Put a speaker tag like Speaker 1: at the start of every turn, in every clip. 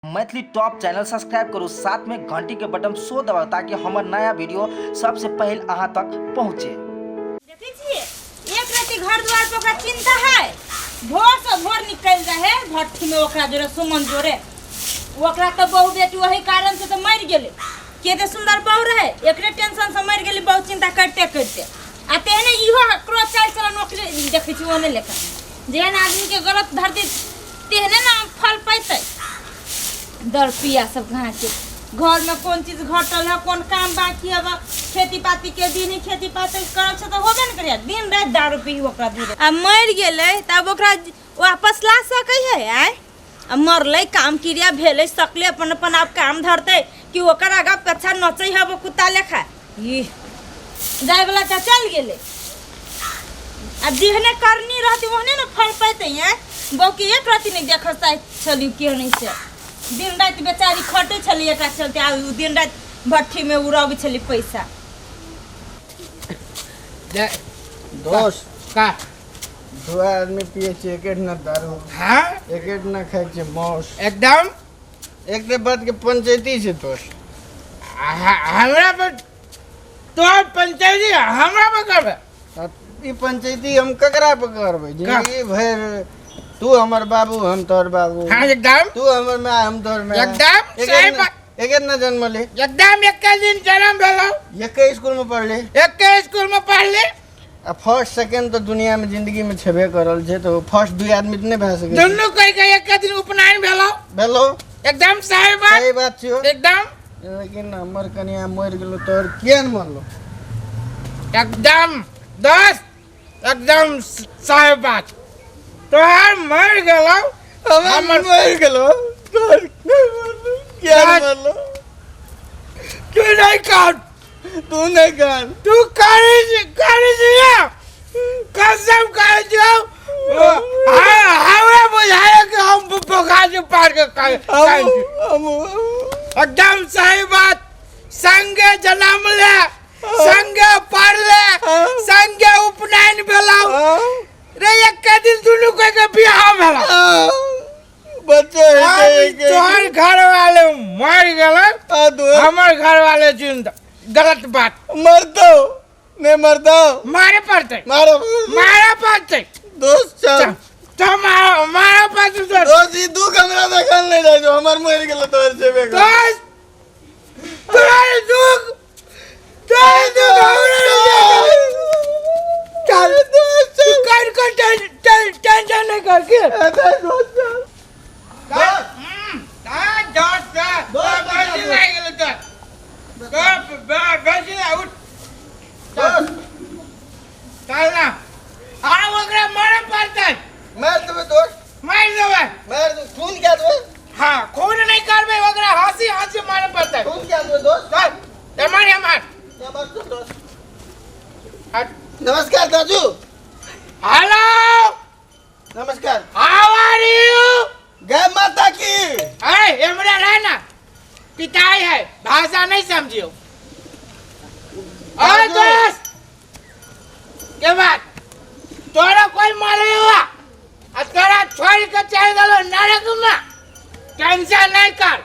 Speaker 1: Maithili top channel subscribe करू, साथ में घंटी के बटन सो दबाउ ताकि हमर नया वीडियो सबसे पहले अहाँ तक पहुँचे।
Speaker 2: देखै छियै, एक रति घर द्वार पर ओकरा चिंता है। भोर से भोर निकल रहे भट्ठी में ओकरा जोरे, सुमन जोरे। ओकरा तो बहु बेटी वही कारण से तो मर गेलै। केते सुंदर बहु रहे, एकरे टेंशन से मर गेलै बहु, चिंता करते करते। आ तेहने इहो ककरो चालि चलन ओकरे देखै छी ओहने लेखा। जेहन आदमी के गलत धरती तेहने ना फल पैतै। दर पिया सब घाचे घर में कोन चीज घटल है, कोन काम बाकी है। खेती पाती के दिन ही खेती पाती करल छै तऽ होबे ने करिया। दिन राति दारू पी ओकरा धीरे आ मरि गेलै तऽ आब ओकरा वापस ला सकै है? आय आ मरलै, काम क्रिया भेलै, सकले अपन अपन आब काम धरतै कि ओकर आगा पाछा नचै हब कुत्ता लेखा। ई जाय वाला तऽ चल गेलै। आ जेहने करनी रहती ओहने ने फल पैतै। हैं बौकी एक रति नहि देख चाहैत छली केओ नहि से। दिन राति बेचारी खटै छली एकरा चलते। आ उ दिन राति भट्ठीमे उड़ाबै छली पैसा।
Speaker 3: दोस्त
Speaker 4: का?
Speaker 3: दू आदमी पिए छियै एक ना दारू।
Speaker 4: हाँ।
Speaker 3: एक ना खाइ छियै मांस।
Speaker 4: एकदम।
Speaker 3: एक ते बात के पंचायती छै दोस्त।
Speaker 4: हमरा पर तोहर पंचायती हमरा पर करबे?
Speaker 3: ई पंचायती हम ककरा पर करबै? जिंदगी भरि तू हमर बाबू, हम तोहर बाबू।
Speaker 4: हाँ, एकदम।
Speaker 3: तू हमर माय, हम तोहर माय।
Speaker 4: एकदम सही बात।
Speaker 3: एक ना जन्म ले।
Speaker 4: एकदम, एक दिन जन्म भेलो।
Speaker 3: एके स्कूल में पढ़ले।
Speaker 4: एके स्कूल में पढ़ले।
Speaker 3: आ फर्स्ट सेकंड तो दुनिया में जिंदगी में छेबे करल छै, तो फर्स्ट दुई आदमी तो नहीं भए सकै।
Speaker 4: दुनू कहि के एक दिन उपनयन भेलो।
Speaker 3: भेलो।
Speaker 4: एकदम सही बात।
Speaker 3: सही बात छियो।
Speaker 4: एकदम।
Speaker 3: लेकिन हमर कनिया मरि गेलो, तोहर किया ने मरलो?
Speaker 4: एकदम दोस्त, एकदम सही बात। तोहर मर गेलो।
Speaker 3: हमर मरि गेलो, तोहर किया ने मरलो?
Speaker 4: तू नहीं कर।
Speaker 3: तू नहीं कर।
Speaker 4: तू करे करे कसम करे जो हमरा बुझाए कि हम बोखा से पार के एकदम सही बात। संगे जन्म ले, संगे पढ़ले, संगे उपनयन भेलौ रे। एक दिन दुनू के के बियाह भेलौ।
Speaker 3: बच्चा।
Speaker 4: तोहर घर वाले मर गेल, हमर घर वाले जिंदा। गलत बात।
Speaker 3: मरतो नहीं, मरतो।
Speaker 4: मारे पड़ते।
Speaker 3: मारो।
Speaker 4: मारे पड़ते।
Speaker 3: दोस्त, चल।
Speaker 4: तो मारो, मारे पड़ते दोस्त।
Speaker 3: दोस्त, ई दुख हमरा देखल नहीं जाय छौ। हमर मरि गेल, तोहर छेबे कर।
Speaker 4: दोस्त, तोहर दुख, तोहर दुख हमरा नहीं जाय। चल, तू कर कर टेंशन नहीं कर के।
Speaker 3: दोस्त, चल।
Speaker 4: दोस्त, बेसी लागि गेलै तो बेसी। उठ, चल ना। आ ओकरा मारे पड़तै।
Speaker 3: मार देबै दोस्त।
Speaker 4: मारि देबै।
Speaker 3: मार दे, खून क्या देबै?
Speaker 4: हाँ, खून नहीं करबै, ओकरा हंसी हंसी मारे पड़तै।
Speaker 3: खून क्या देबै दोस्त?
Speaker 4: चल, एमर एमर।
Speaker 3: एमर चल दोस्त।
Speaker 4: हट।
Speaker 3: नमस्कार दाजू।
Speaker 4: हेलो।
Speaker 3: नमस्कार।
Speaker 4: हाउ आर you?
Speaker 3: जय माता की।
Speaker 4: अरे, एमरा रह ना, पिताई है, भाषा नहीं समझियो। अरे दोस्त के बात, तोरा कोई मारे हुआ आ तोरा छोड़ के चल गेलो नरक में। टेंशन नहीं कर,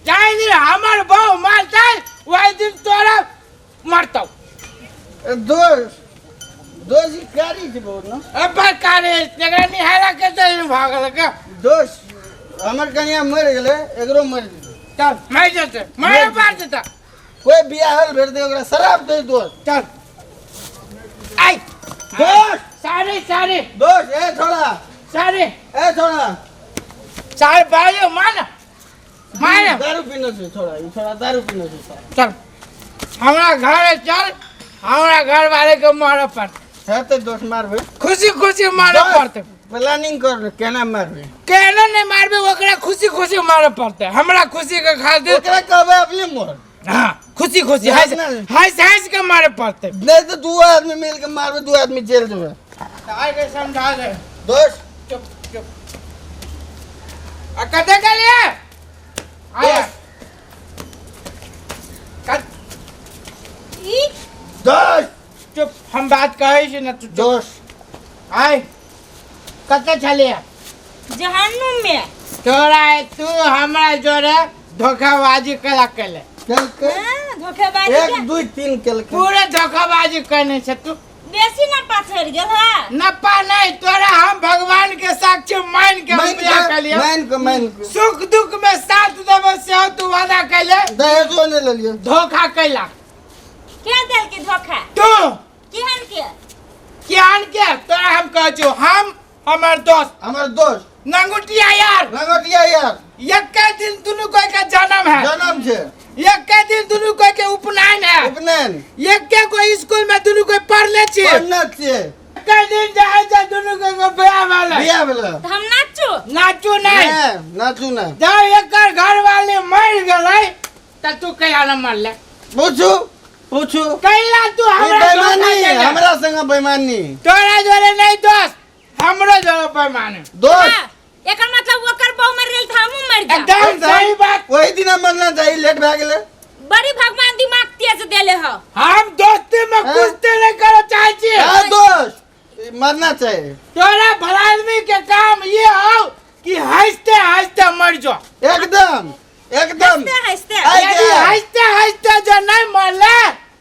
Speaker 4: जाहि दिन हमर बहू मरतै वही दिन तोरा मरतौ।
Speaker 3: दोस्त, दोस्त, ई कारी छै बहुत ना।
Speaker 4: अब्बा कारे एकरा निहारा के चल भागल के।
Speaker 3: दोस्त, हमर कनिया मरि गेलै, एकरो मरि गेलै।
Speaker 4: चल, मरि जेतै, मारे पार जेतै।
Speaker 3: कोई बियाहल भेट दे, ओकरा शराब दे दोस्त।
Speaker 4: चल आई।
Speaker 3: दोस्त।
Speaker 4: सारे सारे।
Speaker 3: दोस्त, ए छोड़ा।
Speaker 4: सारे।
Speaker 3: ए छोड़ा।
Speaker 4: सारे भाई, मान मार।
Speaker 3: दारू पीने से छोड़ा, ई छोड़ा दारू पीने से।
Speaker 4: चल, हमरा घर चल, हमरा घर वाले के मारे पर
Speaker 3: है तो दोस्त, मारबे।
Speaker 4: खुशी खुशी मारे पड़ते।
Speaker 3: प्लानिंग कर, केना मारबे?
Speaker 4: केना नहीं मारबे, ओकरा खुशी खुशी मारे पड़ते, हमरा खुशी के खातिर।
Speaker 3: ओकरा कहबे अपने मोर।
Speaker 4: हाँ, खुशी खुशी हंस हंस हंस के मारे पड़ते।
Speaker 3: नहीं तो दो आदमी मिल के मारबे, दो आदमी जेल जेबे।
Speaker 4: आइ के समझा दे।
Speaker 3: दोस्त।
Speaker 4: चुप चुप। आ कते गेलिए आया कत
Speaker 2: ई
Speaker 3: दोस्त।
Speaker 4: चुप, हम बात कहै छी ने, तू चुप।
Speaker 3: दोस्त।
Speaker 4: आय कते छलिए?
Speaker 2: जहन्नुम में।
Speaker 4: तोरा तू हमरा जोरे धोखाबाजी कला केले।
Speaker 3: केलकै।
Speaker 2: हाँ, धोखेबाजी
Speaker 3: एक
Speaker 2: के
Speaker 3: दू तीन केलकै।
Speaker 4: पूरे धोखाबाजी करने छे तू।
Speaker 2: बेसी ना पाछड़ गेल है।
Speaker 4: नप्पा नहीं, तोरा हम भगवान के साक्षी मान के हम
Speaker 3: मान
Speaker 4: बियाह
Speaker 3: के
Speaker 4: कलियो।
Speaker 3: मान के मान के
Speaker 4: सुख दुख में साथ देबो से तू वादा कैले।
Speaker 3: दहेजो नहीं लेलियो।
Speaker 4: धोखा कैला।
Speaker 2: के देल के धोखा?
Speaker 4: तू।
Speaker 2: केहन के?
Speaker 4: केहन के? तोरा हम कहै छियौ, हम हमर दोस्त।
Speaker 3: हमर दोस्त।
Speaker 4: नंगुटिया यार।
Speaker 3: नंगुटिया यार।
Speaker 4: एके दिन दुनू कोई के जन्म है।
Speaker 3: जन्म छे।
Speaker 4: एके दिन दुनू कोई के उपनयन है।
Speaker 3: उपनयन।
Speaker 4: एके कोई स्कूल में दुनू कोई पढ़ले छी।
Speaker 3: पढ़ने छियै।
Speaker 4: एके दिन जाइ छै दुनू कोई के बियाह भेलै।
Speaker 3: बियाह भेलै।
Speaker 2: तऽ हम नाचू?
Speaker 4: नाचू नहि।
Speaker 3: नहि, नाचू नहि।
Speaker 4: जब एकर घरवाली मरि गेलै तऽ तू कहिया ने मरले?
Speaker 3: पूछू पूछू।
Speaker 4: कैला तू
Speaker 3: ई
Speaker 4: हमरा
Speaker 3: बेईमानी,
Speaker 4: धोखा देले?
Speaker 3: हमरा संग बेईमानी।
Speaker 4: तोरा जोरे नहीं दोस्त, हमरो जोरे बेईमानी।
Speaker 3: दोस्त।
Speaker 2: हाँ, एकर मतलब ओकर बहू मर गेल तऽ हमहूँ मरि जायब।
Speaker 4: एकदम सही बात।
Speaker 3: वही दिन मरना चाहिए, लेट भए गेलै।
Speaker 2: बड़ी भगवान दिमाग तेज देले हो।
Speaker 4: हम दोस्ती में
Speaker 3: हाँ?
Speaker 4: कुश्ती नहीं करो चाहे छी।
Speaker 3: हाँ दोस्त, मरना चाहिए।
Speaker 4: तोरा भला आदमी के काम ये हो कि हंसते हंसते मर जाओ।
Speaker 3: एकदम एकदम।
Speaker 2: हंसते हंसते।
Speaker 3: आइ
Speaker 4: यदि
Speaker 3: गया।
Speaker 4: हंसते हंसते जो नहीं मरले,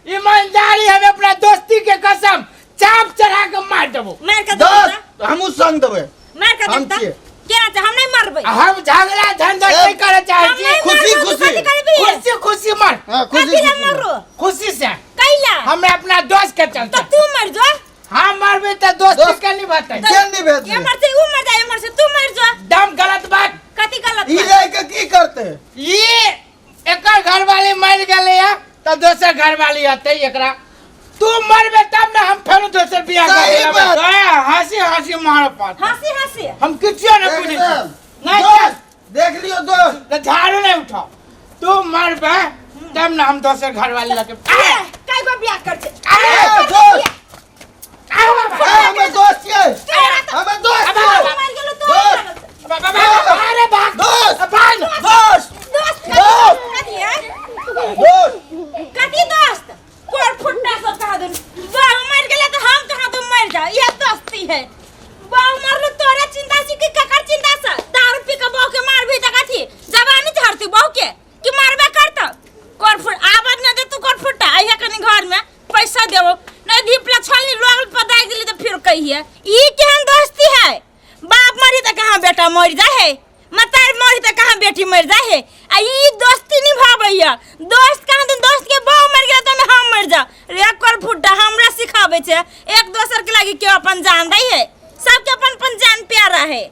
Speaker 4: ईमानदारी हम अपना दोस्ती के कसम चाप चढ़ा के मार देबो।
Speaker 2: मार के
Speaker 3: दोस्त, हमहूँ संग देबै।
Speaker 2: मार के
Speaker 3: हम
Speaker 2: देखता।
Speaker 3: छियै।
Speaker 2: केना छै? हम नहीं मरबै।
Speaker 4: हम झगड़ा झंझट
Speaker 3: ए,
Speaker 4: नहीं करे चाहे
Speaker 2: हम
Speaker 4: छी।
Speaker 2: नहीं
Speaker 3: खुशी,
Speaker 2: मरबो, तू
Speaker 3: खुशी।
Speaker 2: कथी करबी?
Speaker 4: खुशी खुशी मर।
Speaker 3: हाँ, खुशी,
Speaker 2: कथी ला
Speaker 3: खुशी।
Speaker 2: मरू?
Speaker 4: खुशी से।
Speaker 2: कैला?
Speaker 4: हमरा अपना दोस्त के चलते।
Speaker 2: तो तू मर जो।
Speaker 4: हम मरबे त दोस्ती
Speaker 3: दोस्त।
Speaker 4: के निभाते।
Speaker 3: के निभेतै?
Speaker 2: एमहर से ऊ मर जाए, एमहर से तू मर जो।
Speaker 4: दम गलत बात।
Speaker 2: कथी गलत
Speaker 3: ई
Speaker 2: बात?
Speaker 3: जाय के की करते?
Speaker 4: ई एकर घरवाली मर गेलै या त दोसर घरवाली अतै एकरा। तू मरबे तब ना हम फेर दोसर बियाह
Speaker 3: सही
Speaker 4: करबै।
Speaker 3: बात।
Speaker 4: ए, हंसी हंसी मार पात।
Speaker 2: हंसी हंसी।
Speaker 4: हम किछो नहीं बुझै छी।
Speaker 3: एकदम।
Speaker 4: नहीं
Speaker 3: दोस्त, देख लियो दोस्त।
Speaker 4: त झाड़ू नहीं उठाओ। तू मरबे तब ना हम दोसर घरवाली लगे।
Speaker 2: ए, कै गो बियाह कर छै?
Speaker 3: ए, दोस्त। ए, हमर दोस्त छियै। हमर दोस्त छियै।
Speaker 2: मर गेलो तो।
Speaker 3: दोस्त।
Speaker 4: अरे भाग।
Speaker 3: दोस्त।
Speaker 4: भाग।
Speaker 3: दोस्त।
Speaker 2: दोस्त।
Speaker 3: दोस्त।
Speaker 2: कथी है?
Speaker 3: दोस्त।
Speaker 2: कथी दोस्त? कोर फुट्टा सब कहा दुन। बाबू मर गेले तो हम कहा तुम मर जाओ। ये दोस्ती है। बाबू मरलो तोरा चिंता छी कि ककर चिंता से? दारू पी के बहू के मारबी त कथी? जवानी झड़ती बहू के कि मारबे करत? कोर फुट आवाज न दे तू कोर फुट्टा। आइहे कनी घर में पैसा देबो नहीं धीपला छलनी लोग पर दाग दिली तो फिर कहिए ई केहन दोस्ती है? बाप मरी त कहाँ बेटा मर जाए है, मतार मरी त कहाँ बेटी मर जाए है। आ ई दोस्ती निभाबैया दोस्त कहाँ दिन दोस्त के बहू मर गेल त हम मर जा। रे कोर फुट्टा हमरा सिखाबै छै एक दोसर के लागी के अपन जान दै है, सबके अपन अपन जान प्यारा है।